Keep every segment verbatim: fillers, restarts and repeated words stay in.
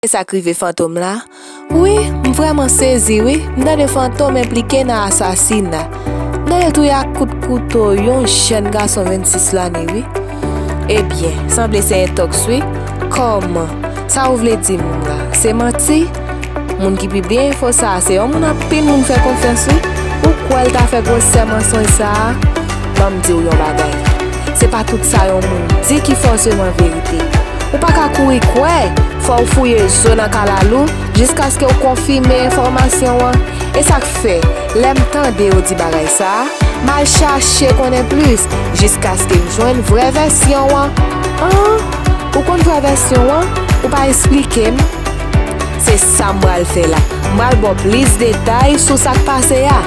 Sa k rive Fantom la? Wi, m vrèman sezi wi. M tande Fantom enplike nan asasina. M tande l touye ak kout kouto yon jèn gason vennsis lane wi. Ebyen, sanble se entòks wi. Kòman? Sa ou vle di moun la? Se manti? Moun ki pibliye enfo sa a, se yon moun anpil moun fè konfyans wi. Ou kwè l ta fè gwosè mansonj sa a? Ban m di w yon bagay. Se pa tout sa yon moun di ki fòseman verite. Ou pa ka kouri kwè, fò w fouye zo nan kalalou jiskaske w konfime enfòmasyon an. E sa k fè, lè m tande yo di bagay sa a, m al chache konnen plis jiskaske m jwenn vrè vèsyon an. An? Ou konn vrè vèsyon an? Ou pa esplike m? Se sa m pral fè la. M pral ba w plis detay sou sa k pase a.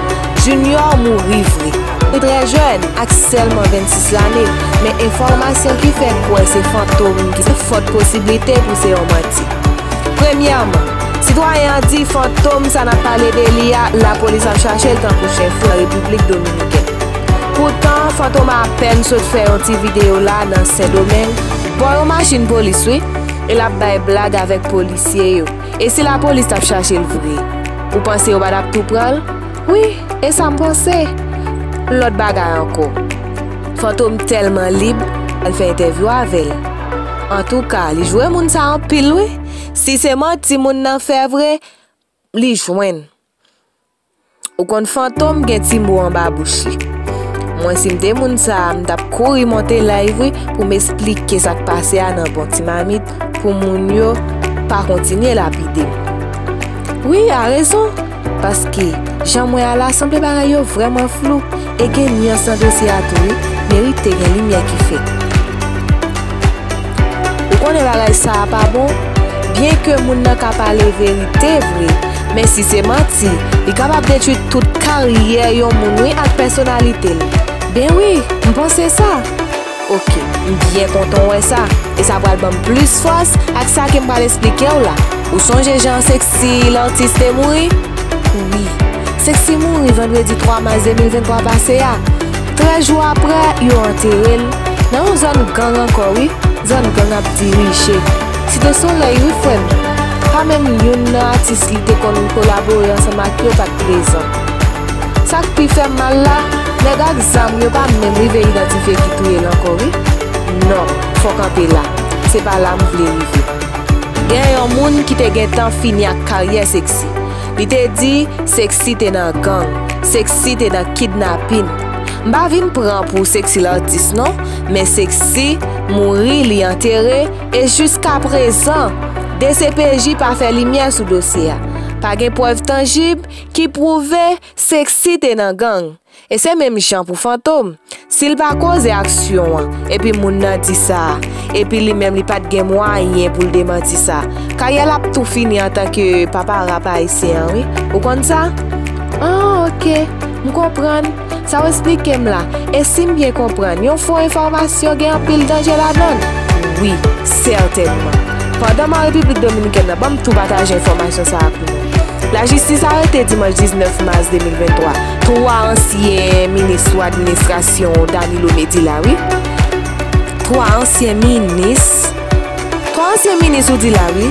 Junior mouri vre. Li trè jèn, ak sèlman vennsis lane, men enfòmasyon ki fè kwè se Fantom ki se fòt posiblite pou se yon manti. Premyèman, sitwayen an di Fantom sa n ap pale de li a, lapolis ap chache l tankou chen fou nan Repiblik Dominikèn. Poutan, Fantom apèn sot fè yon ti videyo la nan Sendomeng, bò yon machin polis wi, e l ap bay blag avèk polisye yo. E si lapolis t ap chache l vre, ou panse yo pa t ap tou pran l? Wi, e sa m panse. Lòt bagay ankò. Fantom tèlman lib, al fè entèvyou avè l. Antouka, li jwe moun sa anpil wi. Si se manti moun nan fè vre, li jwenn. Ou konn Fantom gen ti mo anba bouch li. Mwen si m te moun sa a, m t ap kouri monte live wi pou m esplike sa k pase a nan bon ti mamit pou moun yo pa kontinye lapide m. Wi, a rezon. Paske, jan mwen a la, sanble bagay yo vrèman flou e gen nyans nan dosye a tou wi, merite gen limyè ki fèt. Ou konnen bagay sa a pa bon? Byenke moun nan ka pale verite vre, men si se manti, li kapab detwi tout karyè yon moun wi ak pèsonalite l. Ben wi, m panse sa. Oke, m byen kontan w wè sa, e sa pral ban m plis fòs ak sa ke m pral esplike w la. Ou sonje jan Sexy Lartiste te mouri? Wi, Sexy mouri vandredi twa mas de mil venntwa pase a. Trèz jou apre, yo antere l nan yon zòn gang ankò wi, zòn gang ap dirije. Site Solèy wi frè m. Pa menm youn nan atis li te konn kolabore ansanm ak yo pa t prezan. Sa k pi fè m mal la, nèg ak zam yo pa menm rive idantifye ki touye l ankò wi. Non, fò kanpe la. Se pa la m vle rive. Gen yon moun ki te gentan fini ak karyè Sexy. Li te di Sexy te nan gang, Sexy te nan kidnapin. M pa vin pran pou Sexy Lartiste non, men Sexy mouri, li antere, e jiskaprezan, D C P J pa fè limyè sou dosye a. Pa gen prèv tanjib ki pwouve Sexy te nan gang. E se menm jan pou Fantom. Si l pa koze aksyon an, epi moun nan di sa, epi li menm li pa t gen mwayen pou l demanti sa, karyè l ap tou fini antanke papa rap ayisyen an wi. Ou konn sa? Ah, oke. M konprann. Sa w esplike m la. E si m byen konprann, yon fo enfòmasyon gen anpil danje ladan l? Wi, sètènman. Pandan m an Repiblik Dominikèn nan, ban m tou pataje enfòmasyon sa a pou nou. Lajistis arete dimanch diznèf mas de mil venntwa twa ansyen minis sou administrasyon Danilo Medina wi. Twa ansyen minis. Twa ansyen minis ou di la wi.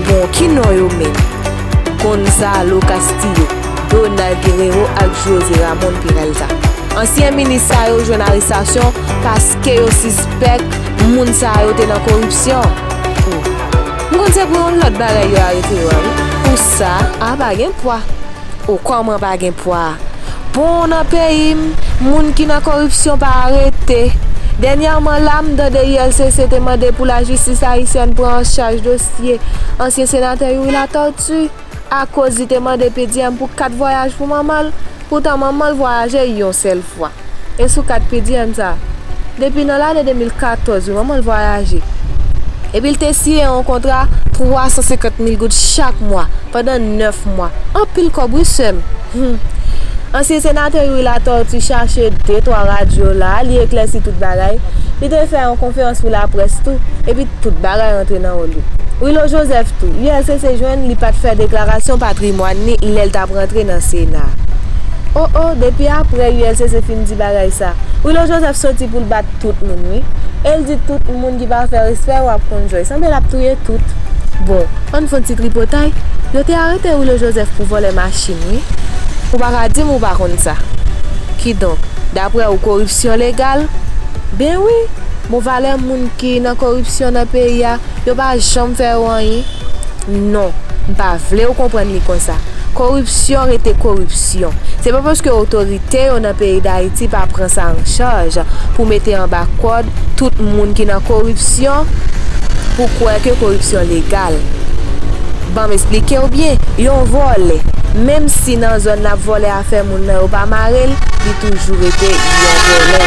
Bon, ki non yo menm? Gonzalo Castillo, Donald Guerrero ak José Ramon Peralta. Ansyen minis sa yo jwenn arestasyon paske yo sispèk moun sa yo te nan koripsyon. M konn se pou yon lòt bagay yo arete yo a wi. Pou sa, a pa gen pwa. O kòman pa gen pwa. Bon, nan peyi m, moun ki nan koripsyon pa arete. Dènyèman la, m tande U L C C te mande pou lajistis ayisyèn pran an chaj dosye ansyen senatè Youri Latortue akoz li te mande P D M pou kat vwayaj pou manman l. Poutan manman l vwayaje yon sèl fwa. E sou kat P D M sa, depi nan lane de mil katòz wi, manman l vwayaje. Epi l te siyen yon kontra twa san senkant mil goud chak mwa pandan nèf mwa. Anpil kòb wi sè m. Hmm. Ansyen senatè Youri Latortue chache de twa radyo la, li eklèsi tout bagay. Li te fè yon konferans pou laprès tou, epi tout bagay rantre nan wòl li. Willo Joseph tou, U L C C jwenn li pa t fè deklarasyon patrimwàn li lè l t ap rantre nan Sena. O o, depi apre U L C C fin di bagay sa, Willo Joseph soti pou l bat tout moun wi. E l di tout moun ki pa fè respè w ap konn jòy. Sanble l ap touye tout. Bon, ann fè yon ti tripotay. Yo te arete Willo Joseph pou vòlè machin, wi. Ou pa ka di m ou pa konn sa. Kidonk, daprè ou, koripsyon legal? Ben wi, bon, valè moun ki nan koripsyon nan peyi a, yo pa janm fè yo anyen. Non, m pa vle w konprann li konsa. Koripsyon rete koripsyon. Se pa paske otorite yo nan peyi Dayiti pa pran sa an chaj pou mete anba kòd tout moun ki nan koripsyon pou kwè ke koripsyon legal. Ban m esplike w byen, yon vòlè, menm si nan zòn l ap vòlè afè moun nan yo pa mare l, li toujou rete yon vòlè.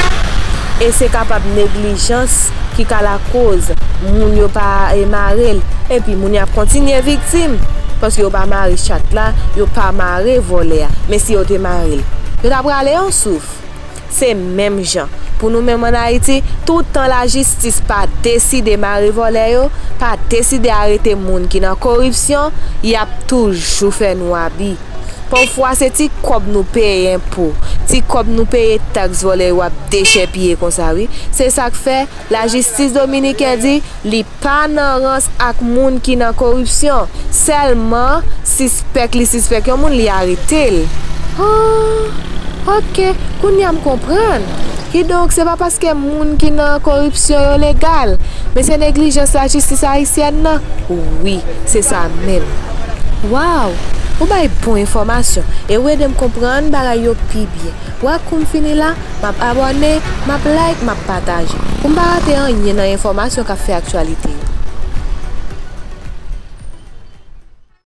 E se kapab neglijans ki ka lakoz moun yo pa e mare l, epi moun yo ap kontinye viktim, paske yo pa mare chat la, yo pa mare vòlè a. Men si yo te mare l, yo ta prale yon souf. Se menm jan. Pou nou menm ann Ayiti, toutan lajistis pa deside mare vòlè yo, pa deside arete moun ki nan koripsyon, y ap toujou fè nou abi. Pafwa se ti kòb nou peye enpo, ti kòb nou peye taks vòlè yo ap dechèpiye konsa wi. Se sa k fè lajistis dominiken di li pa nan rans ak moun ki nan koripsyon. Sèlman, sispèk li sispèk yon moun, li arete l. Ah, oke, kounye a m konprann. Kidonk, se pa paske moun ki nan koripsyon yo legal, men se neglijans lajistis ayisyèn nan. Wi, se sa menm. Waw, ou bay bon enfòmasyon e ou ede m konprann bagay yo pi byen. Wè, kou m fini la, m ap abòne, m ap like, m ap pataje. Pou m pa rate anyen nan enfòmasyon k ap fè aktyalite.